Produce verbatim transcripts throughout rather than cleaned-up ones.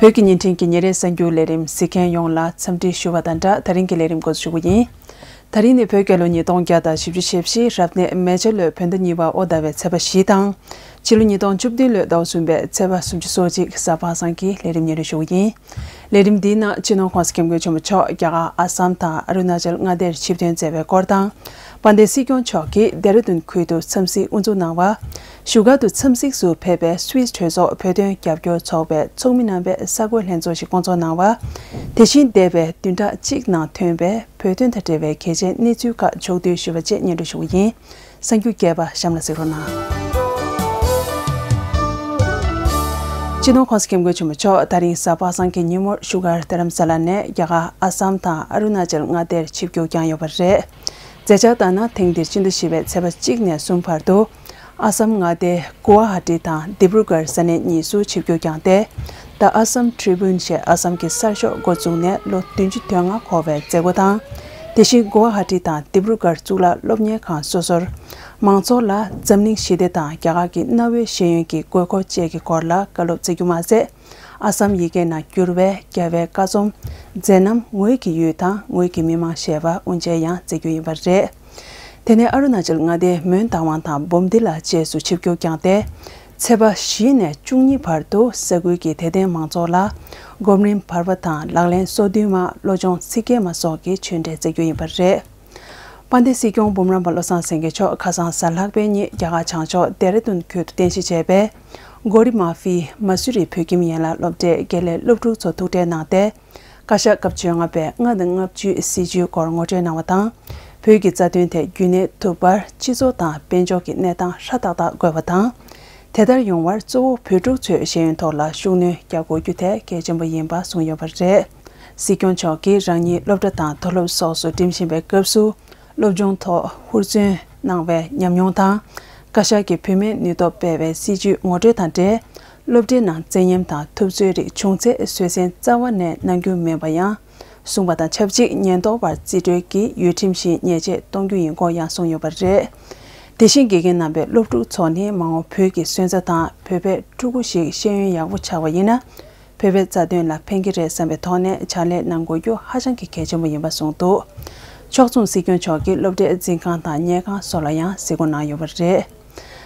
བོད་ཀྱི་བརྙན་འཕྲིན་གྱི་ཉིན་རེའི་གསར་འགྱུར་ལས་རིམ་གཟིགས་མཁན་ཡོངས་ལ་འཚམས་འདྲི་ཞུ་བ་དང་སྦྲགས། ད་རིང་གི་ལས་རིམ་འགོ་འཛུགས་ཞུ་གི་ཡིན། ད་རིང་ནི་བོད་རྒྱལ་ལོ་ཉིས་སྟོང་བརྒྱ་དང་བཞི་བཅུ་ཞེ་བཞི། རབ་གནས་མེ་བྱ་ལོའི་བོད་ཟླ་གཉིས་པ་ཨོ་ཟླ་བའི་ཚེས་པ་བཞི་དང་། ཕྱི་ལོ་ཉིས་སྟོང་བཅུ་བདུན་ལོའི་ཟླ་བ་གསུམ་པའི་ཚེས་པ་སུམ་ཅུ་སོ་གཅིག་གཟའ་པ་སངས་ཀྱི་ལས་རིམ་སྙན་སྒྲོན་ཞུ་གི་ཡིན། ལས་རིམ་འདིའི་ནང་སྤྱི་ནོར་༸གོང་ས་༸སྐྱབས་མགོན་ཆེན་པོ་མཆོག་རྒྱ་གར་ཨ་སམ་དང་ཨ་རུ་ན་ཅལ་མངའ་སྡེར་ཆིབས་ཐོན་མཛད་པའི་སྐོར་དང་། དཔལ་ལྡན་སྲིད་སྐྱོང་མཆོག་གིས་ལྡེ་ར་ལྡུན་ཁུལ་དུ་འཚམས་གཟིགས་དབུ་འཛུགས་གནང་བ། བཞུགས་སྒར་དུ་འཚམས་གཟིགས་སུ་ཕེབས་པའི་སུད་སི་གྲོས་ཚོགས་བོད་དོན་རྒྱབ་སྐྱོར་ཚོགས་པའི་ཚོགས་མི་རྣམ་པས་གསར་འགོད་ལྷན་ཚོགས་ཤིག་བསྐོང་ཚོགས་གནང་བ། དེ་བཞིན་འདས་པའི་བདུན་ཕྲག་གཅིག་ནང་ཐོན་པའི་བོད་དོན་དང་འབྲེལ་བའི་གལ་ཆེའི་གནས་ཚུལ་ཁག་ཕྱོགས་བསྡུས་ཞུས་པ་བཅས་སྙན་སྒྲོན་ཞུ་གི་ཡིན། གསར་འགྱུར་རྒྱས་པ་གཤམ་ལ་གཟིགས་རོགས་གནང་། སྤྱི་ནོར་༸གོང་ས་༸སྐྱབས་མགོན་ཆེན་པོ་མཆོག་ད་རིང་གཟའ་པ་སངས་ཀྱི་ཉིན་མོར་བཞུགས་སྒར་རྡ་རམ་ས་ལ་ནས་རྒྱ་གར་ཨ་སམ་དང་ཨ་རུ་ན་ཅལ་མངའ་སྡེར་ཆིབས་བསྒྱུར་བསྐྱངས་ཡོད་པ་རེད། མཛད་འཆར་ལྟར་ན། ཐེངས་འདིར་སྤྱི་ཟླ་བཞི་པའི་ཚེས་པ་གཅིག་ནས་གསུམ་བར་དུ། ཨ་སམ་མངའ་སྡེའི་གུ་ཝ་ཧ་ཏི་དང་དིབ་རུ་གར་ས་གནས་གཉིས་སུ་ཆིབས་བསྒྱུར་བསྐྱངས་ཏེ། The Assam Tribune ཞེས་ཨ་སམ་གྱི་གསར་ཤོག་འགོ་བཙུགས་ནས་ལོ་བདུན་ཅུ་དོན་ལྔ་འཁོར་བའི་མཛད་སྒོ་དང་། དེ་བཞིན་གུ་ཝ་ཧ་ཏི་དང་དིབ་རུ་གར་གཙུག་ལག་སློབ་གཉེར་ཁང་སོ་སོར། མང་ཚོགས་ལ་འཛམ་གླིང་ཞི་བདེ་དང་རྒྱ་གར་གྱི་གནའ་བོའི་ཤེས་ཡོན་གྱི་དགོས་མཁོ་བཅས་ཀྱི་སྐོར་ལ་བཀའ་སློབ་སྩལ་རྒྱུ་མ་ཟད། ཨ་སམ་ཡི་གེ་ནང་བསྒྱུར་བའི་རྒྱལ་བའི་བཀའ་རྩོམ། མཛད་རྣམ་ངོས་ཀྱི་ཡུལ་དང་ངོས་ཀྱི་མི་དམངས་ཞེས་པ་དབུ་འབྱེད་ཡང་མཛད་རྒྱུ་ཡིན་པ་རེད། དེ་ནས་ཨ་རུ་ན་ཅལ་མངའ་སྡེའི་མོན་རྟ་དབང་དང་འབུམ་སྡེ་ལ་བཅས་སུ་ཆིབས་བསྒྱུར་བསྐྱངས་ཏེ། ཚེས་པ་བཞི་ནས་བཅུ་གཉིས་བར་དུ་ས་ཁུལ་གྱི་དད་ལྡན་མང་ཚོགས་ལ། སྒོམ་རིམ་བར་པ་དང་ལག་ལེན་སོ་བདུན་མ། བློ་སྦྱོང་ཚིག་བརྒྱད་མ་སོགས་ཀྱི་ཆོས་འབྲེལ་མཛད་རྒྱུ་ཡིན་པ་རེད། དཔལ་ལྡན་སྲིད་སྐྱོང་འབུམ་རམས་པ་བློ་བཟང་སེང་གེ་མཆོག་ཁ་སང་གཟའ་ལྷག་པའི་ཉིན་རྒྱ་གར་བྱང་ཕྱོགས་ལྡེ་ར་ལྡུན་ཁུལ་དུ་རྟེན་གཞི་བྱས་པའི་གོ་རི་མ་ཧྥི་མ་སུ་རི་བོད་ཁྱིམ་ཡན་ལག་སློབ་གྲྭའི་དགེ་ལས་སློབ་ཕྲུག་ཚོ་ཐུག་འཕྲད་གནང་སྟེ། བཀའ་ཤག་སྐབས་བཅོ་ལྔ་པས་ལྔ་དང་ལྔ་བཅུའི་སྲིད་བྱུས་སྐོར་ངོ་སྤྲོད་གནང་བ་དང་། བོད་ཀྱི་རྩ་དོན་ཐད་རྒྱུན་གནས་ཐུབ་པར་སྤྱི་ཚོགས་དང་དཔལ་འབྱོར་གྱི་གནས་སྟངས་ཧྲ་ཏག་ཏག་དགོས་པ་དང་། དེ་ལྟར་ཡོང་བར་གཙོ་བོ་བོད་ཕྲུག་ཚོས་ཤེས་ཡོན་ཐོག་ལ་ཤུགས་སྣོན་རྒྱག་དགོས་རྒྱུ་དེ་གལ་ཆེན་པོ་ཡིན་པ་གསུངས་ཡོད་པ་རེད། སྲིད་སྐྱོང་མཆོག་གིས་རང་ཉིད་སློབ་གྲྭ་དང་མཐོ་སློབ་སོགས་སུ་འགྲིམ་བཞིན་པའི་སྐབས་སུ། སློབ་སྦྱོང་ཐོག་ཧུར་བརྩོན་གནང་བའི་ཉམས་མྱོང་དང་། བཀའ་ཤག་གིས་བུད་མེད་ནུས་སྟོབས་སྤེལ་བའི་སྲིད་བྱུས་ངོ་སྤྲོད་དང་འབྲེལ། སློབ་གྲྭའི་ནང་བཙན་ཉམས་དང་ཐུབ་ཚོད་རིགས་བྱུང་ཚེ་བཟོད་བསྲན་རྩ་བ་ནས་གནང་རྒྱུ་མིན་པ་ཡང་གསུངས་པ་དང་ཆབས་ཅིག་ཉེན་རྟོག་པར་རྩིས་སྤྲོད་ཀྱིས་ཡུལ་ཁྲིམས་བཞིན་ཉེས་ཆད་གཏོང་རྒྱུ་ཡིན་སྐོར་ཡང་གསུངས་ཡོད་པ་རེད། དེ་བཞིན་དགེ་རྒན་རྣམ་པས་སློབ་ཕྲུག་ཚོ་ནི་མ་འོངས་བོད་ཀྱི་སོན་རྩ་དང་བོད་པའི་ཕྲུ་གུ་ཞིག་ཤེས་ཡོན་ཡག་པོ་ཆགས་པ་ཡིན་ན། བོད་པའི་རྩ་དོན་ལ་ཕན་གྱི་རེད་བསམ་པའི་ཐོག་ནས་ཕྱག་ལས་གནང་དགོས་རྒྱུ་ཧ་ཅང་གི་གལ་ཆེན་པོ་ཡིན་པ་གསུངས་འདུག་ཕྱོགས་མཚུངས་སྲིད་སྐྱོང་མཆོག་གིས་སློབ་གྲྭའི་འཛིན་ཁང་དང་ཉལ་ཁང་སོགས་ལ་ཡང་གཟིགས་སྐོར་གནང་ཡོད་པ་རེད།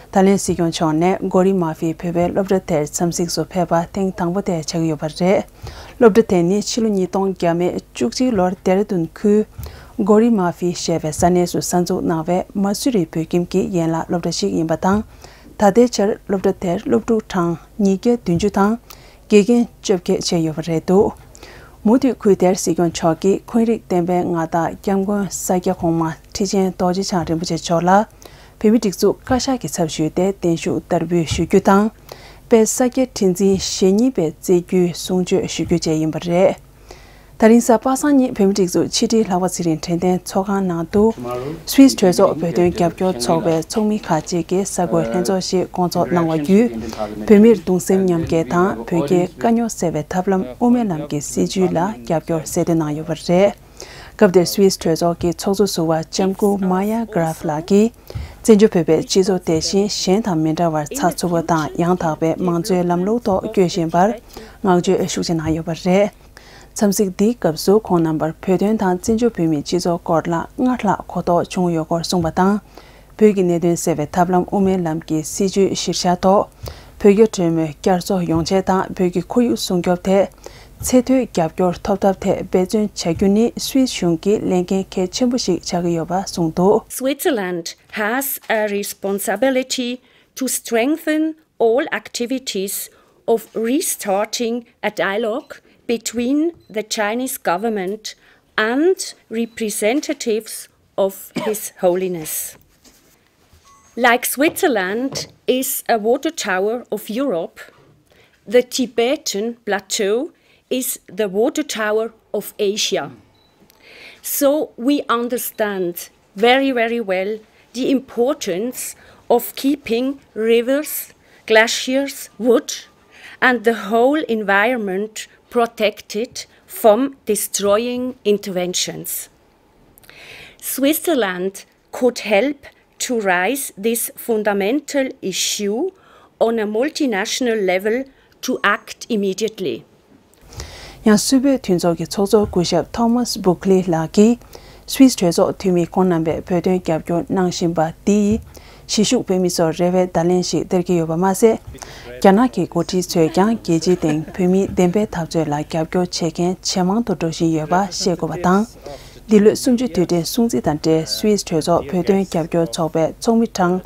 ད་ལན་སྲིད་སྐྱོང་མཆོག་ནས་གོ་རི་མ་ཧྥི་བོད་པའི་སློབ་གྲྭ་དེར་འཚམས་གཟིགས་སུ་ཕེབས་པ་ཐེངས་དང་པོ་དེ་ཆགས་ཀྱི་ཡོད་པ་རེད། སློབ་གྲྭ་དེ་ནི་ཕྱི་ལོ་ཉིས་སྟོང་བརྒྱ་མེད་བཅུ་གཅིག་ལོར་ལྡེ་ར་ལྡུན་ཁུལ་གོ་རི་མ་ཧྥི་ཞེས་པའི་ས་གནས་སུ་གསར་འཛུགས་གནང་བའི་མ་སུ་རི་བོད་ཁྱིམ་གྱི་ཡན་ལག་སློབ་གྲྭ་ཞིག་ཡིན་པ་དང་། ད་ལྟའི་ཆར་སློབ་གྲྭ་དེར་སློབ་ཕྲུག་གྲངས་ཉིས་བརྒྱ་བདུན་ཅུ་དང་། དགེ་རྒན་བཅོ་བརྒྱད་བྱས་ཡོད་པ་རེད་འདུག་མུ་མཐུད་ཁུལ་དེར་སྲིད་སྐྱོང་མཆོག་གིས་འཁོན་རིགས་བསྟན་པའི་མངའ་བདག་སྐྱབས་མགོན་ས་སྐྱ་གོང་མ་ཁྲི་ཆེན་རྡོ་རྗེ་འཆང་རིན་པོ་ཆེ་མཆོག་ལ་བོད་མིའི་སྒྲིག་འཛུགས་བཀའ་ཤག་གི་ཚབ་ཞུས་ཏེ་བརྟན་བཞུགས་བསྟར་འབུལ་ཞུ་རྒྱུ་དང་། དཔལ་ས་སྐྱ་ཁྲི་འཛིན་ཞེ་གཉིས་པའི་རྩིས་རྒྱུའི་གསུང་ཆོས་ཞུ་རྒྱུ་བཅས་ཡིན་པ་རེད། ད་རིང་གཟའ་པ་སངས་ཉིན་བོད་མིའི་སྒྲིག་འཛུགས་ཕྱི་དྲིལ་ལྷག་པ་ཚེ་རིང་དྲན་རྟེན་ཚོགས་ཁང་ནང་དུ། སུད་སི་གྲོས་ཚོགས་བོད་དོན་རྒྱབ་སྐྱོར་ཚོགས་པའི་ཚོགས་མི་ཁག་ཅིག་གིས་གསར་འགོད་ལྷན་ཚོགས་ཤིག་བསྐོང་ཚོགས་གནང་བ་བརྒྱུད། བོད་མིར་གདུང་སེམས་མཉམ་སྐྱེད་དང་བོད་རྒྱའི་དཀའ་རྙོག་སེལ་བའི་ཐབས་ལམ་དབུ་མའི་ལམ་གྱི་སྲིད་བྱུས་ལ་རྒྱབ་སྐྱོར་གསལ་སྟོན་གནང་ཡོད་པ་རེད། སྐབས་དེར་སུད་སི་གྲོས་ཚོགས་ཀྱི་ཚོགས་གཙོ་ཟུར་པ་ལྕམ་སྐུ་མཱ་ཡ་གྷ་རཱ་ཧྥ་ལགས་ཀྱིས། བཙན་བྱོལ་བོད་པའི་སྤྱི་ཚོགས་དེ་བཞིན་གཞན་དང་མི་འདྲ་བར་ཚགས་ཚུད་པོ་དང་ཡང་དག་པའི་མང་གཙོའི་ལམ་ལུགས་ཐོག་སྐྱོད་བཞིན་པར་བསྔགས་བརྗོད་ཤུགས་ཆེ་གནང་ཡོད་པ་རེད། འཚམས་གཟིགས་འདིའི་སྐབས་སུ་ཁོང་རྣམ་པར་བོད་དོན་དང་བཙན་བྱོལ་བོད་མིའི་སྤྱི་ཚོགས་སྐོར་ལ་སྔར་ལྷག་གོ་རྟོགས་བྱུང་ཡོད་སྐོར་གསུངས་པ་དང་། བོད་ཀྱི་གནད་དོན་སེལ་བའི་ཐབས་ལམ་དབུ་མའི་ལམ་གྱི་སྲིད་བྱུས་གཞིར་བཞག་ཐོག་བོད་རྒྱ་གྲོས་མོལ་བསྐྱར་གསོ་ཡོང་ཆེད་དང་བོད་ཀྱི་ཁོར་ཡུག་སྲུང་སྐྱོབ་ཐད་ཚད་མཐོའི་རྒྱབ་སྐྱོར་ཐོབ་ཐབས་ཐད་འབད་བརྩོན་བྱ་རྒྱུ་ནི་སུད་སི་གཞུང་གི་ལས་འགན་གལ་ཆེན་པོ་ཞིག་ཆགས་ཀྱི་ཡོད་པ་གསུངས་འདུག Switzerland has a responsibility to strengthen all activities of restarting a dialogue between the Chinese government and representatives of His Holiness. Like Switzerland is a water tower of Europe, the Tibetan plateau is the water tower of Asia. So we understand very, very well the importance of keeping rivers, glaciers, wood, and the whole environment protected from destroying interventions. Switzerland could help to raise this fundamental issue on a multinational level to act immediately. ཡང་སུད་བོད་མཐུན་ཚོགས་ཀྱི་ཚོགས་གཙོ་སྐུ་ཞབས་ཐོ་མཱས་བྷུག་ལི་ལགས་ཀྱིས། སུད་སི་གྲོས་ཚོགས་འཐུས་མིས་ཁོང་རྣམ་པས་བོད་དོན་རྒྱབ་སྐྱོར་གནང་བཞིན་པ་འདིས། གཞིས་བཞུགས་བོད་མི་ཚོར་རེ་བའི་བརྡ་ལན་ཞིག་སྟེར་གྱི་ཡོད་པ་མ་ཟད། རྒྱ་ནག་གི་འགོ་ཁྲིད་ཚོས་ཀྱང་རྒྱལ་སྤྱིའི་སྟེང་བོད་མིའི་བདེན་པའི་འཐབ་རྩོད་ལ་རྒྱབ་སྐྱོར་བྱེད་མཁན་ཇེ་མང་དུ་འགྲོ་བཞིན་ཡོད་པ་ཤེས་དགོས་པ་དང་། འདི་ལོའི་གསུམ་བཅུའི་དུས་དྲན་སྲུང་བརྩི་དང་འབྲེལ། སུད་སི་གྲོས་ཚོགས་བོད་དོན་རྒྱབ་སྐྱོར་ཚོགས་པའི་ཚོགས་མི་གྲངས་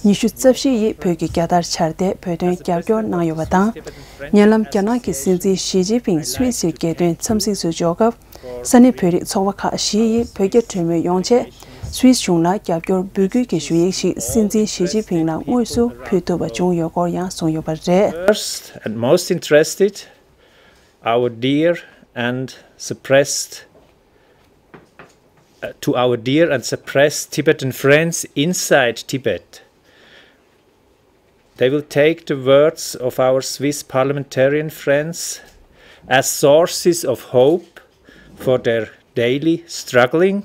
ཉི་ཤུ་རྩ་བཞི་ཡིས་བོད་ཀྱི་རྒྱལ་དར་འཕྱར་ཏེ་བོད་དོན་རྒྱབ་སྐྱོར་གནང་ཡོད་པ་དང་། ཉེ་ལམ་རྒྱ་ནག་གི་སྲིད་འཛིན་ཞི་ཅིན་ཕིང་སུད་སིར་རྒྱལ་དོན་འཚམས་གཟིགས་སུ་འབྱོར་སྐབས། ས་གནས་བོད་རིགས་ཚོགས་པ་ཁག་བཞི་ཡིས་བོད་རྒྱ་གྲོས་མོལ་ཡོང་ཆེད། སུད་སི་གཞུང་ལ་རྒྱབ་སྐྱོར་འབོད་སྐུལ་གྱི་ཞུ་ཡིག་ཞིག་སྲིད་འཛིན་ཞི་ཅིན་ཕིང་ལ་དངོས་སུ་ཕུལ་ཐུབ་པ་བྱུང་ཡོད་སྐོར་ཡང་གསུངས་ཡོད་པ་རེད། First and most interested, our dear and suppressed, uh, to our dear and suppressed Tibetan friends inside Tibet. They will take the words of our Swiss parliamentarian friends as sources of hope for their daily struggling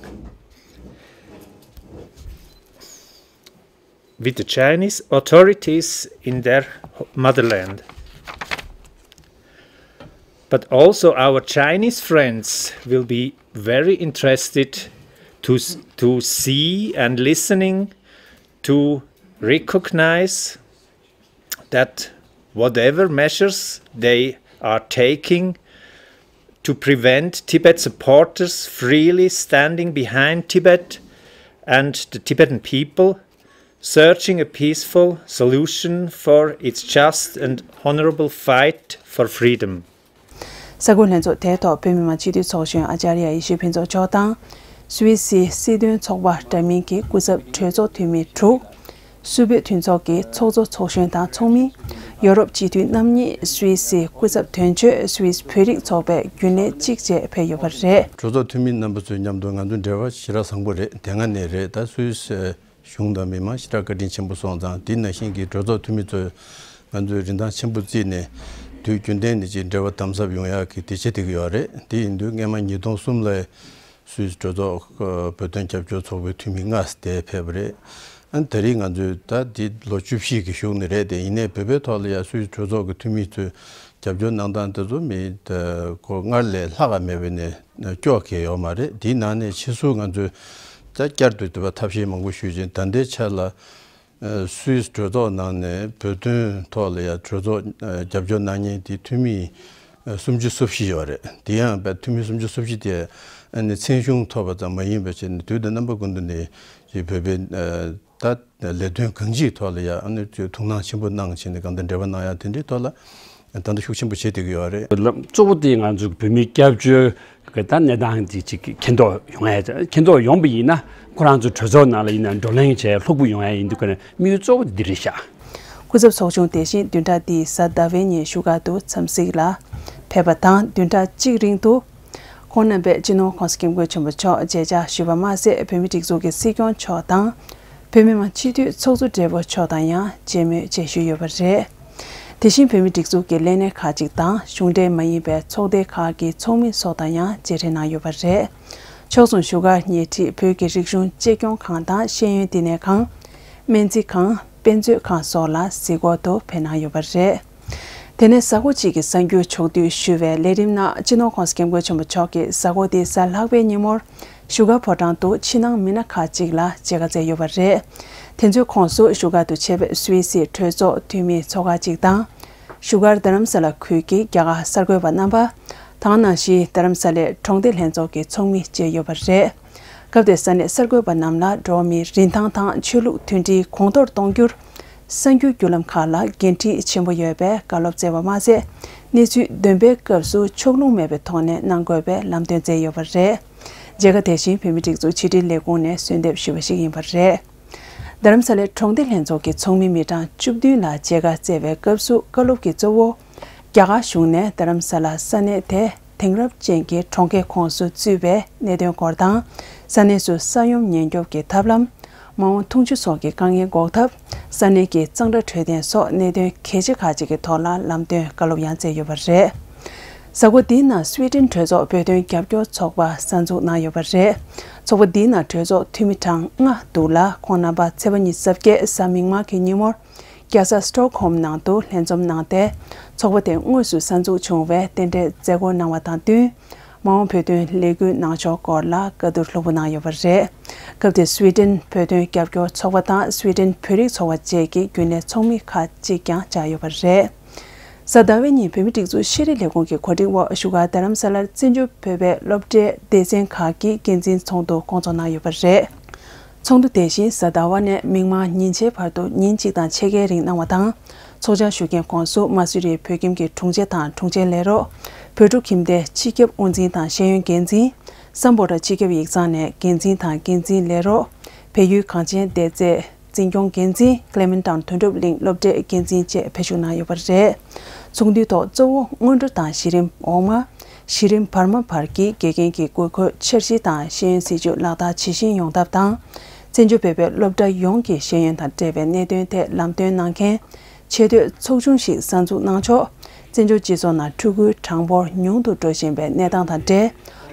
with the Chinese authorities in their motherland. But also, our Chinese friends will be very interested to, to see and listening to recognize that whatever measures they are taking to prevent Tibet supporters freely standing behind Tibet and the Tibetan people, searching a peaceful solution for its just and honorable fight for freedom. གསར་འགོད་ལྷན་ཚོགས་དེའི་ཐོག་བོད་མི་མང་སྤྱི་འཐུས་ཚོགས་གཞོན་ཨ་ཅཱརྱ་ཡེ་ཤེས་ཕུན་ཚོགས་མཆོག་དང་། སུད་སི་སྲིད་དོན་ཚོགས་པ་འདྲ་མིན་གྱི་སྐུ་ཚབ་གྲོས་ཚོགས་འཐུས་མི་དྲུག་སུད་བོད་མཐུན་ཚོགས་ཀྱི་ཚོགས་གཙོ་ཚོགས་གཞོན་དང་ཚོགས་མི། ཡོ་རོབ་སྤྱི་འཐུས་རྣམ་གཉིས། སུད་སི་སྐུ་ཚབ་དོན་གཅོད། སུད་སི་བོད་རིགས་ཚོགས་པའི་རྒྱུན་ལས་གཅིག་བཅས་ཕེབས་ཡོད་པ་རེད། གྲོས་ཚོགས་འཐུས་མི་རྣམ་པ་ཚོའི་མཉམ་དུ་ང་ཚོའི་འབྲེལ་བ་ཞེ་དྲག་བཟང་པོ་རེད། དེ་སྔ་ནས་རེད། ད་སུད་སི་གཞུང་དང་མི་མང་ཞེ་དྲག་བཀའ་དྲིན་ཆེན་པོ་སོང་ཙང་། དེ་ནང་བཞིན་གྱི་གྲོས་ཚོགས་འཐུས་མི་ཚོས་ང་ཚོས་རིན་ཐང་ཆེན་པོ་བརྩིས་ནས། དུས་རྒྱུན་ལྡན་ནས་ཅིག་འབྲེལ་བ་དམ་ཟབ་ཡོང་ཡག་གི་དེ་བྱེད་བསྡད་ཀྱི་ཡོད་རེད། དེ་ཡིན་དུས་སྔོན་མ་ཉིས་སྟོང་གསུམ་ལ་སུད་སི་གྲོས་ཚོགས་བོད་དོན་རྒྱབ་སྐྱོར་ཚོགས་པའི་འཐུས་མི་ལྔ་དེ་ཕེབས་པ་རེད། ཨ་ནི་ད་རེས་ང་ཚོས་ད་འདི་ལོ་བཅུ་བཞི་གི་གཞུག་ནས་རེད། དེ་ཡིན་ནའི་བོད་པའི་ཐོག་ལ་ཡང་སུད་སི་གྲོས་ཚོགས་ཀྱི་འཐུས་མི་ཚོས་རྒྱབ་སྐྱོར་གནང་སྟངས་དེ་ཚོ་མི་ད་ཁོ་སྔར་ལས་ལྷག་ག་མེད་པ་ནས་སྐྱོ་གི་ཡོད་མ་རེད། དེའི་ནང་ནས་ཕྱིས་སུ་ང་ཚོས་ད་བསྐྱར་དུ་དེ་བ་ཐབས་ཤེས་མང་པོ་ཞུས་ཅིང་། ད་ལྟའི་ཆ་ལ་སུད་སི་གྲོས་ཚོགས་ནང་ནས་བོད་དོན་ཐོག་ལ་ཡང་གྲོས་ཚོགས་རྒྱབ་སྐྱོར་གནང་མཁན་དེ་འཐུས་མི་སུམ་ཅུ་སོ་བཞི་ཡོད་རེད། དེ་ཡང་བས་འཐུས་མི་སུམ་ཅུ་སོ་བཞི་དེ་ཨ་ནི་མཚན་གཞུང་ཐོབ་པ་ཙམ་མ་ཡིན་པ་བྱས་ནས་དུས་དང་རྣམ་པ་ཀུན་ཏུ་ནས་ཀྱི་བོད་པའི་ད་ལས་དོན་གང་ཅིའི་ཐོག་ལ་ཡང་ཨ་ནི་ཐུགས་སྣང་ཆེན་པོ་གནང་བྱས་ནས་གང་ལྟར་འབྲེལ་བ་གནང་ཡག་དེ་འདྲའི་ཐོག་ལ་ད་ལྟ་ཤུགས་ཆེན་པོ་བྱེད་བསྡད་ཀྱི་ཡོད་རེད། ལམ་གཙོ་བོ་དེ་ང་ཚོ་བོད་མིའི་སྐྱབས་བཅོལ་གི་ད་གནས་སྟངས་དེ་ཅིག་མཁྱེན་རྟོགས་ཡོང་ཡ། མཁྱེན་རྟོགས་ཡོང་པ་ཡིན་ན་ཁོ་རང་ཚོ་གྲོས་ཚོགས་ནང་ལ་ཡིན་ན་བགྲོ་གླེང་བྱས་ལྷུག་པོ་ཡོང་ཡ་ཡིན་དུས་ཀ་ནས་དམིགས་ཡུལ་གཙོ་བོ་དེ་རེད་ཤག་སྐུ་ཚབ་ཚོགས་ཆུང་དེ་བཞིན་བདུན་ཕྲག་འདིའི་གཟའ་ཟླ་བའི་ཉིན་བཞུགས་སྒར་དུ་འཚམས་གཟིགས་ལ་ཕེབས་པ་དང་། བདུན་ཕྲག་གཅིག་རིང་དུ་ཁོང་རྣམ་པས་སྤྱི་ནོར་༸གོང་ས་༸སྐྱབས་མགོན་ཆེན་པོ་མཆོག་མཇལ་བཅར་ཞུས་པ་མ་ཟད། བོད་མིའི་སྒྲིག་འཛུགས་ཀྱི་སྲིད་སྐྱོང་མཆོག་དང་། བོད་མི་མང་སྤྱི་འཐུས་ཚོགས་གཙོ་སྦྲེལ་པོ་མཆོག་དང་ཡང་མཇལ་མོལ་མཇལ་ཞུས་ཡོད་པ་རེད། དེ་བཞིན་བོད་མིའི་སྒྲིག་འཛུགས་ཀྱི་ལས་སྣེ་ཁག་ཅིག་དང་གཞུང་འབྲེལ་མ་ཡིན་པའི་ཚོགས་སྡེ་ཁག་གི་ཚོགས་མི་སོགས་དང་ཡང་མཇལ་འཕྲད་གནང་ཡོད་པ་རེད། མཆོག་གསུམ་བཞུགས་སྒར་ཉེ་འཁྲིས་བོད་ཀྱི་རིག་གཞུང་གཅེས་སྐྱོང་ཁང་དང་ཤེས་ཡོན་བསྟི་གནས་ཁང་། སྨན་རྩིས་ཁང་། དཔེ་མཛོད་ཁང་སོགས་ལ་གཟིགས་སྐོར་དུ་ཕེབས་གནང་ཡོད་པ་རེད། དེ་ནས་གཟའ་འཁོར་གཅིག་གི་གསར་འགྱུར་ཕྱོགས་བསྡུས་ཞུ་བའི་ལས་རིམ་ནང་། སྤྱི་ནོར་༸གོང་ས་༸སྐྱབས་མགོན་ཆེན་པོ་མཆོག་གིས་གཟའ་འཁོར་འདིའི་གཟའ་ལྷག་པའི་ཉིན་མོར་བཞུགས་སྒར་ཕོ་བྲང་དུ་ཕྱི་ནང་མི་སྣ་ཁག་ཅིག་ལ་མཇལ་ཁ་བསྩལ་ཡོད་པ་རེད། དེ་ཚོའི་ཁོངས་སུ་བཞུགས་སྒར་དུ་ཆེད་ཕེབས་སུད་སི་གྲོས་ཚོགས་འཐུས་མིའི་ཚོགས་ཁག་ཅིག་དང་། བཞུགས་སྒར་རྡ་རམ་ས་ལ་ཁུལ་གྱི་རྒྱ་གར་གསར་འགོད་པ་རྣམ་པ། དེ་ནང་བཞིན་རྡ་རམ་ས་ལའི་གྲོང་སྡེ་ལྷན་ཚོགས་ཀྱི་ཚོགས་མི་བཅས་ཡོད་པ་རེད། སྐབས་དེར་ས་གནས་གསར་འགོད་པ་རྣམས་ལ་འགྲོ་བ་མིའི་རིན་ཐང་དང་ཆོས་ལུགས་མཐུན་སྒྲིལ་གོང་མཐོར་གཏོང་རྒྱུར། གསར་འགྱུར་བརྒྱུད་ལམ་ཁག་ལ་འགན་འཁྲི་ཆེན་པོ་ཡོད་པའི་བཀའ་སློབ་སྩལ་བ་མ་ཟད། གནས་ཚུལ་འདོན་པའི་སྐབས་སུ་ཕྱོགས་ལྷུང་མེད་པའི་ཐོག་ནས་གནང་དགོས་པའི་ལམ་སྟོན་སྩལ་ཡོད་པ་རེད། མཇལ་ཁ་དེ་བཞིན་བོད་མིའི་སྒྲིག་འཛུགས་ཕྱི་དྲིལ་ལས་ཁུངས་ནས་གསོལ་འདེབས་ཞུས་པ་ཞིག་ཡིན་པ་རེད། རྡ་རམ་ས་ལའི་གྲོང་སྡེ་ལྷན་ཚོགས་ཀྱི་ཚོགས་མི་མི་གྲངས་བཅུ་བདུན་ལ་མཇལ་ཁ་བསྩལ་བའི་སྐབས་སུ། བཀའ་སློབ་ཀྱི་གཙོ་བོ། རྒྱ་གར་གཞུང་ནས་རྡ་རམ་ས་ལ་ས་གནས་དེ་དེང་རབས་ཅན་གྱི་གྲོང་ཁྱེར་ཁོངས་སུ་ཚུད་པའི་གནད་དོན་སྐོར་དང་། ས་གནས་སུ་ས་ཡོམ་ཉེན་སྐྱོབ་ཀྱི་ཐབས་ལམ། མ་འོངས་འཐུང་ཆུ་སོགས་ཀྱི་དཀའ་ངལ་འགོག་ཐབས། ས་གནས་ཀྱི་གཙང་སྦྲ་འཕྲོད་བསྟེན་སོགས་གནད་དོན་གལ་ཆེ་ཁག་ཅིག་གི་ཐོག་ལ་ལམ་སྟོན་བཀའ་སློབ་ཡང་སྩལ་ཡོད་པ་རེད། གཟའ་འཁོར་འདིའི་ནང་སུའེ་ཏེན་གྲོས་ཚོགས་བོད་དོན་རྒྱབ་སྐྱོར་ཚོགས་པ་གསར་འཛུགས་གནང་ཡོད་པ་རེད། ཚོགས་པ་འདིའི་ནང་གྲོས་ཚོགས་འཐུས་མི་གྲངས་ལྔ་འདུག་ལ། ཁོང་རྣམ་པ་ཚེས་པ་ཉི་ཤུ་རྩ་བརྒྱད་གཟའ་མིག་དམར་གྱི་ཉིན་མོར་ རྒྱལ་ས་སི་ཊོག་ཧོམ་ནང་དུ་ལྷན་འཛོམས་གནང་སྟེ། ཚོགས་པ་དེ་དངོས་སུ་གསར་འཛུགས་བྱུང་བའི་རྟེན་འབྲེལ་མཛད་སྒོ་གནང་བ་དང་བསྟུན། མ་འོངས་བོད་དོན་ལས་འགུལ་གནང་ཕྱོགས་སྐོར་ལ་བཀའ་བསྡུར་ལྷུག་པོ་གནང་ཡོད་པ་རེད། སྐབས་དེར་སུའེ་ཏེན་བོད་དོན་རྒྱབ་སྐྱོར་ཚོགས་པ་དང་སུའེ་ཏེན་བོད་རིགས་ཚོགས་པ་བཅས་ཀྱི་རྒྱུན་ལས་ཚོགས་མི་ཁག་ཅིག་ཀྱང་བཅར་ཡོད་པ་རེད། གཟའ་ཟླ་བའི་ཉིན་བོད་མིའི་སྒྲིག་འཛུགས་ཤེས་རིག་ལས་ཁུངས་ཀྱི་གོ་སྒྲིག་འོག་བཞུགས་སྒར་རྡ་རམ་ས་ལར་བཙན་བྱོལ་བོད་པའི་སློབ་གྲྭའི་སྡེ་ཚན་ཁག་གི་འགན་འཛིན་ཚོགས་འདུ་སྐོང་ཚོགས་གནང་ཡོད་པ་རེད། ཚོགས་འདུ་དེ་བཞིན་གཟའ་ཟླ་བ་ནས་མིག་དམར་ཉིན་ཕྱེད་བར་དུ་ཉིན་གཅིག་དང་ཕྱེད་ཀའི་རིང་གནང་བ་དང་། ཚོགས་བཅར་ཞུ་མཁན་ཁོངས་སུ་མ་སུ་རིའི་བོད་ཁྱིམ་གྱི་དྲུང་ཆེ་དང་དྲུང་ཆེའི་ལས་རོགས། བོད་ཕྲུག་ཁྱིམ་སྡེའི་སྤྱི་ཁྱབ་དབུ་འཛིན་དང་ཤེས་ཡོན་འགན་འཛིན། སམ་བྷོ་ཊ་སྤྱི་ཁྱབ་ཡིག་ཚང་ནས་འགན་འཛིན་དང་འགན་འཛིན་ལས་རོགས། བལ་ཡུལ་གངས་ཅན་བདེ་རྩའི་འཛིན་སྐྱོང་འགན་འཛིན། ཀླེ་མན་ཊོན་དོན་གྲུབ་གླིང་སློབ་གྲྭའི་འགན་འཛིན་བཅས་ཕེབས་ཞུགས་གནང་ཡོད་པ་རེད། ཚོགས་འདུའི་ཐོག་གཙོ་བོ་སྔོན་འགྲོ་དང་གཞི་རིམ་འོག་མ། གཞི་རིམ་བར་མ་བར་གྱི་དགེ་རྒན་གྱི་དགོས་མཁོའི་འཆར་གཞི་དང་ཤེས་ཡོན་སྲིད་བྱུས་ལག་བསྟར་ཇི་བཞིན་ཡོང་ཐབས་དང་། བཙན་བྱོལ་བོད་པའི་སློབ་གྲྭ་ཡོངས་ཀྱི་ཤེས་ཡོན་དང་འབྲེལ་བའི་གནད་དོན་ཐད་ལམ་སྟོན་གནང་མཁན་ཆེས་མཐོའི་ཚོགས་ཆུང་ཞིག་གསར་འཛུགས་གནང་ཕྱོགས། བཙན་བྱོལ་སྤྱི་ཚོགས་ནང་ཕྲུ་གུའི་གྲངས་འབོར་ཉུང་དུ་འགྲོ་བཞིན་པའི་གནས་སྟངས་དང་འབྲེལ།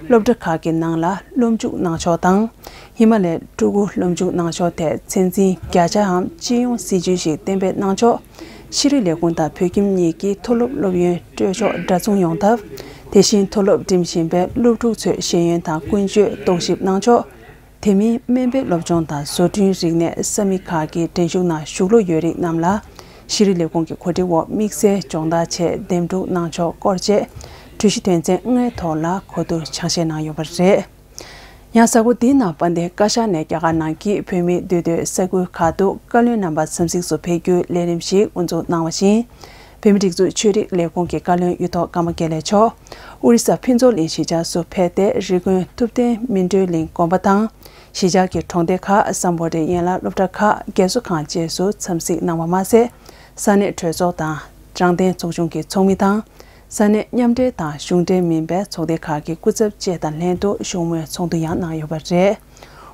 སློབ་གྲྭ་ཁག་གི་ནང་ལ་སློབ་འཇུག་གནང་ཕྱོགས་དང་། ཧི་མ་ལའི་ཕྲུ་གུ་སློབ་འཇུག་གནང་ཕྱོགས་ཐད་ཚད་འཛིན་བརྒྱ་ཆའམ་སྤྱི་ཡོངས་སྲིད་ཇུས་ཤིག་གཏན་འབེབས་གནང་ཕྱོགས། ཤེས་རིག་ལས་ཁུངས་དང་བོད་ཁྱིམ་གཉིས་ཀྱིས་མཐོ་སློབ་སློབ་ཡོན་སྤྲོད་ཕྱོགས་འདྲ་མཚུངས་ཡོང་ཐབས། དེ་བཞིན་མཐོ་སློབ་འགྲིམ་བཞིན་པའི་སློབ་ཕྲུག་ཚོའི་ཤེས་ཡོན་དང་ཀུན་སྤྱོད་རྟོག་ཞིབ་གནང་ཕྱོགས། དེ་མིན་སྨན་པའི་སློབ་སྦྱོང་དང་བཟོ་སྐྲུན་རིག་གནས་ས་མིག་ཁག་གི་འགྲན་ཞུགས་ནང་ཞུགས་བློ་ཡོད་རིགས་རྣམས་ལ། ཤེས་རིག་ལས་ཁུངས་ཀྱི་གོ་སྒྲིག་འོག་དམིགས་བསལ་སྦྱོང་བརྡར་ཆེད་འདེམས་སྒྲུག་གནང་ཕྱོགས་སྐོར་བཅས་གྲོས་གཞི་དོན་ཚན་ལྔའི་ཐོག་ལ་གོ་བསྡུར་ཆ་ཤས་གནང་ཡོད་པ་རེད། ཡང་གཟའ་འཁོར་འདིའི་ནང་དཔལ་ལྡན་བཀའ་ཤག་ནས་རྒྱ་གར་ནང་གི་བོད་མིའི་འདུས་སྡོད་ས་ཁུལ་ཁག་ཏུ་བཀའ་བློན་རྣམ་པ་འཚམས་གཟིགས་སུ་ཕེབས་རྒྱུའི་ལས་རིམ་ཞིག་དབུ་འཛུགས་གནང་བ་བཞིན། བོད་མིའི་སྒྲིག་འཛུགས་ཆོས་རིག་ལས་ཁུངས་ཀྱི་བཀའ་བློན་གཡུ་ཐོག་ཀརྨ་དགེ་ལེགས་མཆོག་ཨོ་རི་ས་ཕུན་ཚོགས་གླིང་གཞིས་ཆགས་སུ་ཕེབས་ཏེ། རི་ཀོན་ཐུབ་བསྟན་སྨིན་གྲོལ་གླིང་དགོན་པ་དང་། གཞིས་ཆགས་ཀྱི་གྲོང་སྡེ་ཁག་སམ་བྷོ་ཊའི་ཡན་ལག་སློབ་གྲྭ་ཁག་རྒས་གསོ་ཁང་བཅས་སུ་འཚམས་གཟིགས་གནང་བ་མ་ཟད། ས་གནས་གྲོས་ཚོགས་དང་། དྲང་བདེན་ཚོགས་ཆུང་གི་ཚོགས་མི་དང་། ས་གནས་མཉམ་འབྲེལ་དང་གཞུང་འབྲེལ་མིན་པའི་ཚོགས་སྡེ་ཁག་གི་སྐུ་ཚབ་བཅས་དང་ལྷན་དུ་བཞུགས་མོལ་ཚོགས་འདུ་ཡང་གནང་ཡོད་པ་རེད།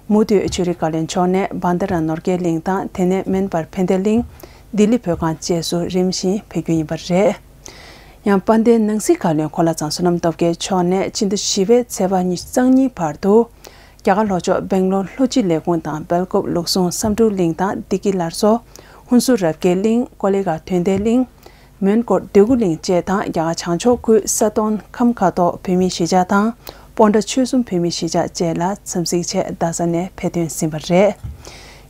མུ་མཐུད་ཆོས་རིག་བཀའ་བློན་མཆོག་ནས་བྷན་དྷ་ར་ནོར་རྒྱས་གླིང་དང་། དེ་ནས་མན་པར་ཕན་བདེ་གླིང་། ལྡི་ལི་བོད་ཁང་བཅས་སུ་རིམ་བཞིན་ཕེབས་རྒྱུ་ཡིན་པ་རེད། ཡང་དཔལ་ལྡན་ནང་སྲིད་བཀའ་བློན་གོ་ལ་ཚང་བསོད་ནམས་སྟོབས་རྒྱལ་མཆོག་ནས་ཕྱི་ཟླ་བཞི་པའི་ཚེས་པ་ཉི་ཤུ་རྩ་གཉིས་བར་དུ། རྒྱ་གར་ལྷོ་ཕྱོགས་སྦེང་ལོར་ལྷོ་སྤྱི་ལས་ཁུངས་དང་སྦེལ་ཀོབ་ལུགས་ཟུང་བསམ་འགྲུབ་གླིང་དང་བདེ་སྐྱིད་སླར་གསོ། ཧུན་སུར་རབ་རྒྱས་གླིང་། ཀོ་ལི་གྷལ་དོན་ལྡན་གླིང་། མོན་སྐོར་འདོད་རྒུ་གླིང་བཅས་དང་། རྒྱ་གར་བྱང་ཕྱོགས་ཁུལ་ས་སྟོན་ཁམས་ཁ་ཐོག་བོད་མིའི་གཞིས་ཆགས་དང་། སྤོན་ཊ་ཆོལ་གསུམ་བོད་མིའི་གཞིས་ཆགས་བཅས་ལ་འཚམས་གཟིགས་ཆེད་རྡ་ས་ནས་ཕེབས་ཐོན་ཟིན་པ་རེད།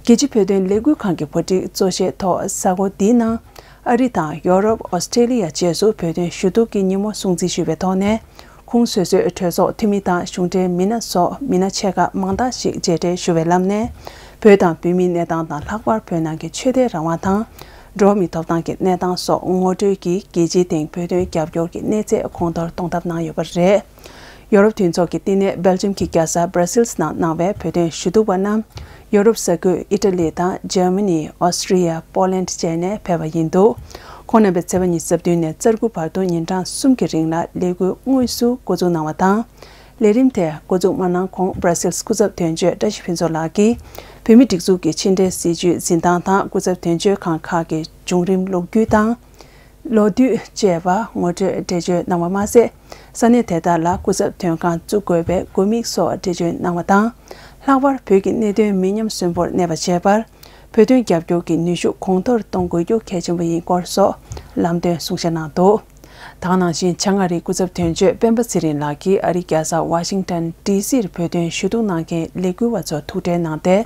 རྒྱལ་སྤྱིའི་བོད་དོན་ལས་འགུལ་ཁང་གི་གོ་སྒྲིག་གཙོ་ཆེ་ཐོག་གཟའ་འཁོར་འདིའི་ནང་། ཨ་རི་དང་ཡོ་རོབ། ཨོ་སི་ཀྲེ་ལི་ཡ་བཅས་སུ་བོད་དོན་ཞུ་གཏུག་གི་ཉིན་མོ་སྲུང་བརྩི་ཞུ་བའི་ཐོག་ནས། ཁོངས་སོ་སོའི་གྲོས་ཚོགས་འཐུས་མི་དང་གཞུང་འབྲེལ་མི་སྣ་སོགས་མི་སྣ་ཆེ་ཁག་མང་དག་ཞིག་མཇལ་འཕྲད་ཞུ་བའི་ལམ་ནས། བོད་དང་བོད་མིའི་གནས་སྟངས་དང་། ལྷག་པར་བོད་ནང་གི་ཆོས་དད་རང་དབང་དང་། འགྲོ་བ་མིའི་ཐོབ་ཐང་གི་གནས་སྟངས་སོགས་ངོ་སྤྲོད་ཀྱིས། རྒྱལ་སྤྱིའི་སྟེང་བོད་དོན་རྒྱབ་སྐྱོར་གྱི་གནས་ཚད་གོང་མཐོར་གཏོང་ཐབས་གནང་ཡོད་པ་རེད། ཡོ་རོབ་མཐུན་ཚོགས་ཀྱི་བསྟི་གནས་སྦེལ་ཇམ་གྱི་རྒྱལ་ས་སྦྲ་སིལ་ནང་གནང་བའི་བོད་དོན་ཞུ་གཏུག་པ་རྣམས། ཡོ་རོབ་ས་ཁུལ་ཨི་ཊ་ལི་དང་། འཇར་མ་ནི། ཨོ་སི་ཀྲི་ཡ། པོ་ལན་བཅས་ནས་ཕེབས་པ་ཡིན་འདུག་ཁོང་རྣམ་པས་ཚེས་པ་ཉི་ཤུ་རྩ་བདུན་ནས་རྩ་དགུ་བར་དུ་ཉིན་གྲངས་གསུམ་གྱི་རིང་ལ་ལས་འགུལ་དངོས་སུ་འགོ་འཛུགས་གནང་བ་དང་། ལས་རིམ་དེ་འགོ་འཛུགས་མ་གནང་གོང་། སྦྲ་སིལ་སྐུ་ཚབ་དོན་གཅོད་བཀྲ་ཤིས་ཕུན་ཚོགས་ལགས་ཀྱིས། བོད་མིའི་སྒྲིག་འཛུགས་ཀྱི་ཕྱི་འབྲེལ་སྲིད་བྱུས་འཛིན་སྟངས་དང་། སྐུ་ཚབ་དོན་གཅོད་ཁང་ཁག་གི་བྱུང་རིམ་ལོ་རྒྱུས་དང་། ལོ་དུས་བཅས་པ་ངོ་སྤྲོད་འགྲེལ་བརྗོད་གནང་བ་མ་ཟད། ས་གནས་དེ་དག་ལ་སྐུ་ཚབ་དོན་ཁང་བཙུགས་དགོས་པའི་དགོས་དམིགས་སོགས་འགྲེལ་བརྗོད་གནང་བ་དང་། ལྷག་པར་བོད་ཀྱི་གནད་དོན་མི་ཉམས་གསོན་པོར་གནས་པ་བྱེད་པར། བོད་དོན་རྒྱབ་སྐྱོར་གྱི་ནུས་ཤུགས་གོང་མཐོར་གཏོང་དགོས་རྒྱུ་གལ་ཆེན་པོ་ཡིན་སྐོར་སོགས་ལམ་སྟོན་གསུང་བཤད་གནང་འདུག་ད་ག་ནང་བཞིན། བྱང་ཨ་རིའི་སྐུ་ཚབ་དོན་གཅོད་སྤེན་པ་ཚེ་རིང་ལགས་ཀྱིས་ཨ་རིའི་རྒྱལ་ས་ཝ་ཤིང་ཊོན་ཌི་སིར་བོད་དོན་ཞུ་གཏུག་གནང་མཁན་ལས་འགུལ་བ་ཚོར་ཐུག་འཕྲད་གནང་སྟེ།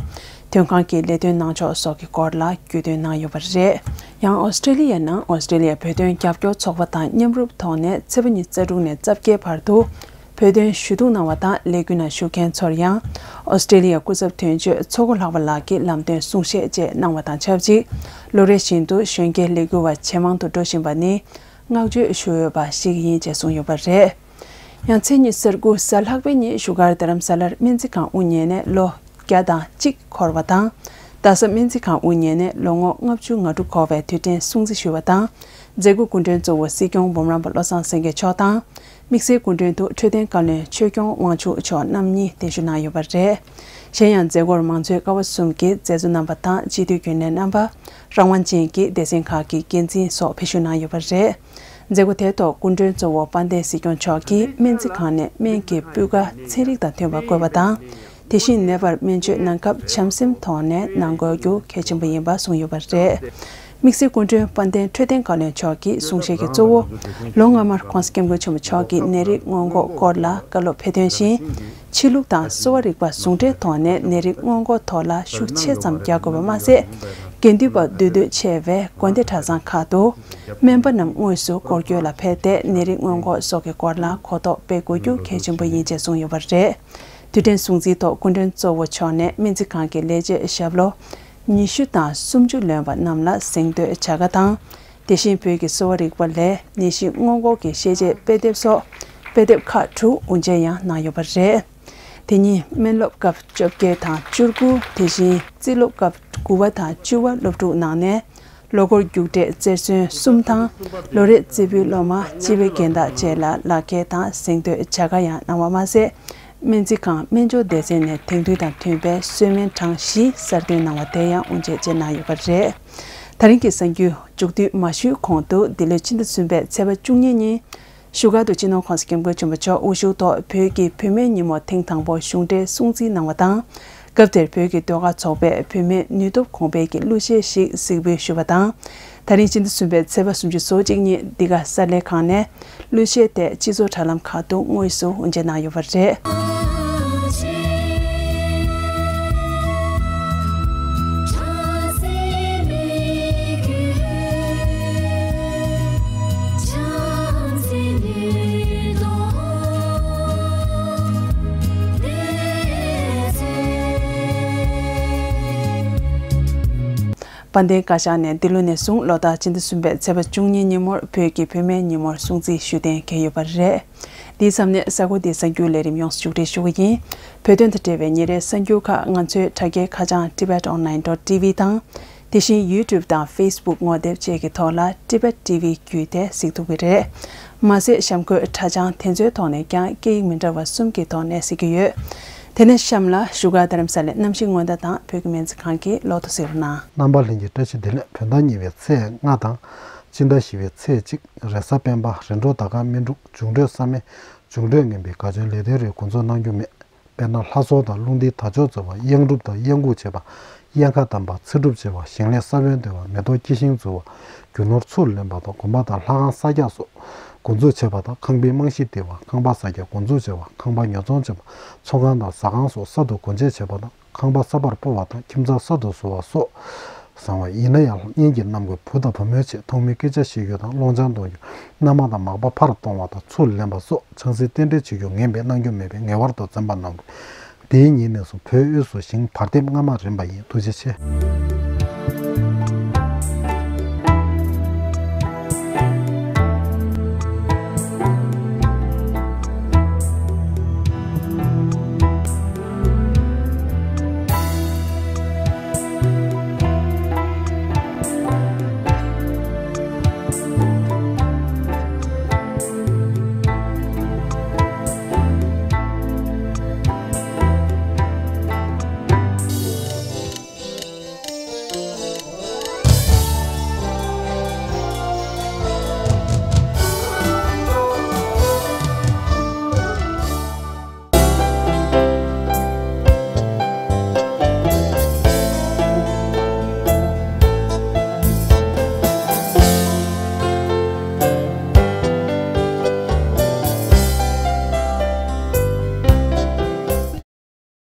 དོན་ཁང་གི་ལས་དོན་གནང་ཕྱོགས་སོགས་ཀྱི་སྐོར་ལ་རྒྱུས་སྟོན་གནང་ཡོད་པ་རེད། ཡང་ཨོ་སི་ཀྲེ་ལི་ཡ་ནང་ཨོ་སི་ཀྲེ་ལི་ཡ་བོད་དོན་རྒྱབ་སྐྱོར་ཚོགས་པ་དང་མཉམ་རུབ་ཐོག་ནས་ཚེས་པ་ཉི་ཤུ་རྩ་དྲུག་ནས་རྩ་བརྒྱད་བར་དུ་བོད་དོན་ཞུ་གཏུག་གནང་བ་དང་། ལས་འགུལ་ནང་ཞུགས་མཁན་ཚོར་ཡང་ཨོ་སི་ཀྲེ་ལི་ཡ་སྐུ་ཚབ་དོན་གཅོད་མཚོ་སྒོ་ལྷག་པ་ལགས་ཀྱིས་ལམ་སྟོན་གསུང་བཤད་བཅས་གནང་བ་དང་ཆབས་ཅིག་ལོ་རེ་བཞིན་དུ་གཞོན་སྐྱེས་ལས་འགུལ་བ་ཇེ་མང་དུ་འགྲོ་བཞིན་པ་ནི་བསྔགས་བརྗོད་ཞུ་འོས་པ་ཞིག་ཡིན་ཅེས་གསུངས་ཡོད་པ་རེད། ཡང་ཚེས་ཉི་ཤུ་རྩ་དགུ་གཟའ་ལྷག་པའི་ཉིན་བཞུགས་སྒར་རྡ་རམ་ས་ལར་སྨན་རྩིས་ཁང་དབུ་བརྙེས་ནས་ལོ་བརྒྱ་དང་གཅིག་འཁོར་བ་དང་། རྡ་ས་སྨན་རྩིས་ཁང་དབུ་བརྙེས་ནས་ལོ་ངོ་ལྔ་བཅུ་ང་དྲུག་འཁོར་བའི་དུས་དྲན་སྲུང་བརྩི་ཞུས་པ་དང་། མཛད་སྒོའི་སྐུ་མགྲོན་གཙོ་བོ་སྲིད་སྐྱོང་འབུམ་རམས་པ་བློ་བཟང་སེང་གེ་མཆོག་དང་། དམིགས་བསལ་སྐུ་མགྲོན་དུ་འཕྲོད་བསྟེན་བཀའ་བློན་ཆོས་སྐྱོང་དབང་ཕྱུག་མཆོག་རྣམ་གཉིས་གདན་ཞུ་གནང་ཡོད་པ་རེད། གཞན་ཡང་མཛད་སྒོར་མང་གཙོའི་ཀ་བ་གསུམ་གྱི་མཛད་གཙོ་རྣམ་པ་དང་སྤྱི་འཐུས་རྒྱུན་ལས་རྣམ་པ། རང་དབང་ཅན་གྱི་སྡེ་ཚན་ཁག་གི་འགན་འཛིན་སོགས་ཕེབས་ཞུགས་གནང་ཡོད་པ་རེད། མཛད་སྒོ་དེའི་ཐོག་སྐུ་མགྲོན་གཙོ་བོ་དཔལ་ལྡན་སྲིད་སྐྱོང་མཆོག་གིས་སྨན་རྩིས་ཁང་ནས་སྨན་གྱི་སྤུས་ཀ་ཚན་རིག་དང་མཐུན་པ་དགོས་པ་དང་། དེ་བཞིན་ནད་པར་སྨན་བཅོས་གནང་སྐབས་བྱམས་སེམས་ཐོག་ནས་གནང་དགོས་རྒྱུ་གལ་ཆེན་པོ་ཡིན་པ་གསུངས་ཡོད་པ་རེད། དམིགས་བསལ་སྐུ་མགྲོན་དཔལ་ལྡན་འཕྲོད་བསྟེན་བཀའ་བློན་མཆོག་གིས་གསུང་བཤད་ཀྱི་གཙོ་བོ། ལོ་སྔ་མར་༸གོང་ས་༸སྐྱབས་མགོན་ཆེན་པོ་མཆོག་གིས་ནད་རིགས་སྔོན་འགོག་སྐོར་ལ་བཀའ་སློབ་ཕེབས་དོན་བཞིན། ཕྱི་ལུགས་དང་གསོ་བ་རིག་པ་ཟུང་འབྲེལ་ཐོག་ནས་ནད་རིགས་སྔོན་འགོག་ཐོག་ལ་ཤུགས་ཆེ་ཙམ་རྒྱག་དགོས་པ་མ་ཟད། དགེ་འདུན་པ་འདུས་སྡོད་ཆེ་བའི་དགོན་སྡེ་གྲྭ་ཚང་ཁག་ཏུ། སྨན་པ་རྣམས་དངོས་སུ་སྐོར་སྐྱོད་ལ་ཕེབས་ཏེ་ནད་རིགས་སྔོན་འགོག་སོགས་ཀྱི་སྐོར་ལ་གོ་རྟོགས་སྤེལ་དགོས་རྒྱུ་གལ་ཆེན་པོ་ཡིན་ཅེས་གསུངས་ཡོད་པ་རེད། དུས་དྲན་སྲུང་བརྩིའི་ཐོག་སྐུ་མགྲོན་གཙོ་བོ་མཆོག་ནས་སྨན་རྩིས་ཁང་གི་ལས་བྱེད་ཞབས་ལོ་ཉི་ཤུ་དང་སུམ་ཅུ་ལོན་པ་རྣམས་ལ་གཟེངས་བསྟོད་བྱ་དགའ་དང་། དེ་བཞིན་བོད་ཀྱི་གསོ་བ་རིག་པ་ལས་ནད་གཞི་སྔོན་འགོག་གི་ཤེས་བྱའི་དཔེ་དེབ་སོགས་དཔེ་དེབ་ཁག་དྲུག་དབུ་འབྱེད་ཡང་གནང་ཡོད་པ་རེད། དེ་ཉིན་སྨན་སློབ་སྐབས་བཅོ་བརྒྱད་དང་བཅུ་དགུ། དེ་བཞིན་རྩིས་སློབ་སྐབས་དགུ་པ་དང་བཅུ་པ་སློབ་ཕྲུག་ནང་ནས། ལོ་འཁོར་རྒྱུགས་སྤྲོད་རྩེར་སོན་གསུམ་དང་། ལོ་རེའི་རྩེ་ཕུད་སློབ་མ་སྤྱི་པའི་རྒན་བདག་བཅས་ལ་ལག་འཁྱེར་དང་གཟེངས་བསྟོད་བྱ་དགའ་ཡང་གནང་བ་མ་ཟད། སྨན་རྩིས་ཁང་སྨན་སྦྱོར་སྡེ་ཚན་ནས་དེང་དུས་དང་མཐུན་པའི་གསོལ་སྨན་གྲངས་བཞི་གསར་བཏོན་གནང་བ་དེ་ཡང་དབུ་འབྱེད་བཅས་གནང་ཡོད་པ་རེད། ད་རིང་གི་གསར་འགྱུར་མཇུག་བསྡུའི་མ་ཞུའི་གོང་དུ་འདི་ལོའི་ཕྱི་ཟླ་གསུམ་པའི་ཚེས་པ་བཅུ་གཉིས་ཉིན། བཞུགས་སྒར་དུ་སྤྱི་ནོར་༸གོང་ས་༸སྐྱབས་མགོན་ཆེན་པོ་མཆོག་དབུ་བཞུགས་ཐོག་བོད་ཀྱི་བུད་མེད་ཉིན་མོར་ཐེངས་དང་པོ་གཞུང་འབྲེལ་སྲུང་བརྩི་གནང་བ་དང་། སྐབས་དེར་བོད་ཀྱི་ཟློས་གར་ཚོགས་པས་བུད་མེད་ནུས་སྟོབས་གོང་སྤེལ་གྱི་གླུ་གཞས་ཤིག་གཟིགས་འབུལ་ཞུས་པ་དང་། ད་རིང་ཕྱི་ཟླ་གསུམ་པའི་ཚེས་པ་སུམ་ཅུ་སོ་གཅིག་ཉིན་འདི་ག་གསར་ལས་ཁང་ནས་གླུ་གཞས་དེ་སྤྱི་ཚོགས་དྲ་ལམ་ཁག་ཏུ་དངོས་སུ་དབུ་འབྱེད་གནང་ཡོད་པ་རེད། དཔལ་ལྡན་བཀའ་ཤག་ནས་འདི་ལོ་ནས་བཟུང་ལོ་ལྟར་ཕྱི་ཟླ་གསུམ་པའི་ཚེས་པ་བཅུ་གཉིས་ཉིན་མོར་བོད་ཀྱི་བུད་མེད་ཉིན་མོར་སྲུང་བརྩི་ཞུ་གཏན་འཁེལ་ཡོད་པ་རེད། འདིའི་མཚམས་ནས་གསར་འགོད་འདིའི་གསར་འགྱུར་ལས་རིམ་ཡོངས་སུ་མཇུག་སྒྲིལ་ཞུ་གི་ཡིན། བོད་དོན་དང་འབྲེལ་བའི་ཉིན་རེའི་གསར་འགྱུར་ཁག་ང་ཚོའི་དྲ་རྒྱའི་ཁ་བྱང་tibet online dot tv དང་། དེ་བཞིན་YouTube དང་Facebook ངོ་དེབ་བཅས་ཀྱི་ཐོག་ལ་Tibet T V བརྒྱུད་དེ་གཟིགས་ཐུབ་ཀྱི་རེད། མ་ཟད་གཤམ་འཁོད་དྲ་བྱང་དེ་ཚོའི་ཐོག་ནས་ཀྱང་སྐད་ཡིག་མི་འདྲ་བ་གསུམ་གྱི་ཐོག་ནས་གཟིགས་ཀྱི་ཡོད། དེ་ནས་གཤམ་ལ་བཞུགས་སྒར་རྡ་རམ་ས་ལའི་གནམ་གཤིས་སྔོན་བརྡ་དང་བོད་ཀྱི་སྨན་རྩིས་ཁང་གི་ལོ་ཐོ་གཟིགས་རོགས་གནང་། རྣམ་པ་ལྷན་རྒྱས་བཀྲ་ཤིས་བདེ་ལེགས། བོད་ཟླ་གཉིས་པའི་ཚེས་ལྔ་དང་། སྤྱི་ཟླ་བཞི་པའི་ཚེས་གཅིག་རེས་གཟའ་སྤེན་པ། རེས་འགྲོགས་ཟླ་སྐར་སྨིན་དྲུག་འབྱུང་འཕྲོད་བསམ་མེད། འབྱུང་འཕྲོད་ངན་པའི་དགའ་སྐྱོ་ལས་དོན་རེ་འགོ་འཛུགས་གནང་རྒྱུ་མེད། དཔེར་ན་ལྷ་གསོལ་དང་རླུང་རྟའི་དར་ལྕོག་རྩེ་བ། གཡང་སྒྲུབ་དང་གཡང་འགུགས་བྱེད་པ། གཡང་ཁ་བསྡམས་པ། ཚེ་སྒྲུབ་བྱེད་པ། ཞིང་ལས་ས་བོན་བརྡོལ་བ། མེ་ཏོག་སྐྱེ་ཤིང་འཛུགས་པ། རྒྱུ་ནོར་ཚུར་ལེན་པ་དང་དགོན་པ་དང་ལྷ་ཁང་གསར་རྒྱག་སོགས་འགོ་འཛུགས་བྱེད་པ་དང་། ཁང་པའི་རྨང་གཞི་འདེབས་པ། ཁང་པ་གསར་རྒྱག་འགོ་འཛུགས་བྱེད་པ། ཁང་པ་ཉོ་ཚོང་བྱེད་པ། ཚོང་ཁང་དང་ཟ་ཁང་སོགས་གསར་དུ་སྒོ་འབྱེད་བྱེད་པ་དང་། ཁང་པ་གསར་པར་སྤོ་བ་དང་ཁྱིམ་ཚང་གསར་དུ་བཟོ་བ་སོགས་བཟང་བ་ཡིན་ན་ཡང་། གཉེན་གྱི་རྣམ་ཀུན་བུ་དང་བུ་མོའི་ཆེད་ཐོག་མའི་སྐད་ཆ་བཤད་རྒྱུ་དང་སློང་ཆང་གཏོང་རྒྱུ། མནའ་མ་དང་མག་པ་ཕར་གཏོང་བ་དང་ཚུར་ལེན་པ་སོགས་ཆང་སྲིད་རྟེན་འབྲེལ་བྱེད་རྒྱུ་ངན་པས་གནང་རྒྱུ་མེད་པས་ངེས་པར་དུ་འཛེམ་པ་གནང་དགོས། དེའི་ཉིན་ནས་བཟུང་བོད་དབུས་སུ་ཞིང་བར་འདེབས་སྔ་མ་རན་པ་ཡིན། ཐུགས་རྗེ་ཆེ།